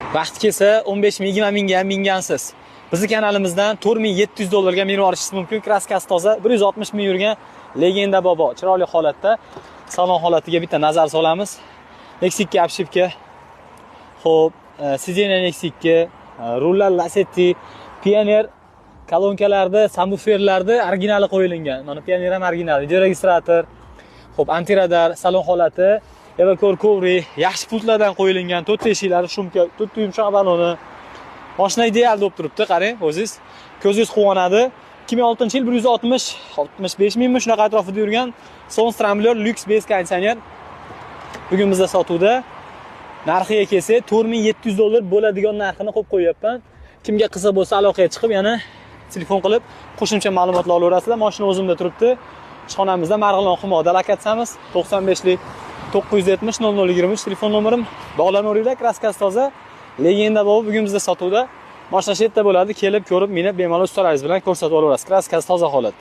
Vaqti kelsa 15 ming, 20 mingga ham mingansiz. Bizni kanalimizdan 4700 dollarga minib olishingiz mumkin. Краска si toza, 160 ming yurgan Legenda bobo chiroyli holatda. Salon holatiga bitta nazar solamiz. Nexia 2 обшивка. Xo'p, сиденье Nexia 2, rullar Lacetti, Pioneer kolonkalarda, sabvuferlarda originali qo'yilgan. Mana Pioneer ham original, видеорегистратор. Xo'p, антирадар, salon holati, Evacor коврик, yaxshi pultlardan qo'yilgan, to'rtta eshiklari, шумка, to'rtta yumshoq baloni. Mashina ideal bo'lib turibdi, qarang, o'zingiz ko'zingiz quvonadi. 2006-yil 160 65 mingmi, shunaqa atrofida yurgan Sons Rambler Lux без konditsioner bugun bizda sotuvda. Narxiga kelsak, 4700 dollar bo'ladigan narxini qo'yib qo'yyapman. Kimga qiziq bo'lsa, aloqaga chiqib, yana telefon qilib qo'shimcha ma'lumotlar olaverasizlar. Mashina o'zimda turibdi. Ishxonamizda Marg'ilon, Humoda lokatsiyamiz. 95lik 970 0023 telefon nomerim. Bog'lanaveringlar, краска si toza. Legenda bobo bugun bizda sotuvda. Mashina shu yerda bo'ladi, kelib ko'rib, minib bemalol ustalaringiz bilan ko'rsatib olaverasiz. Краска si toza holat.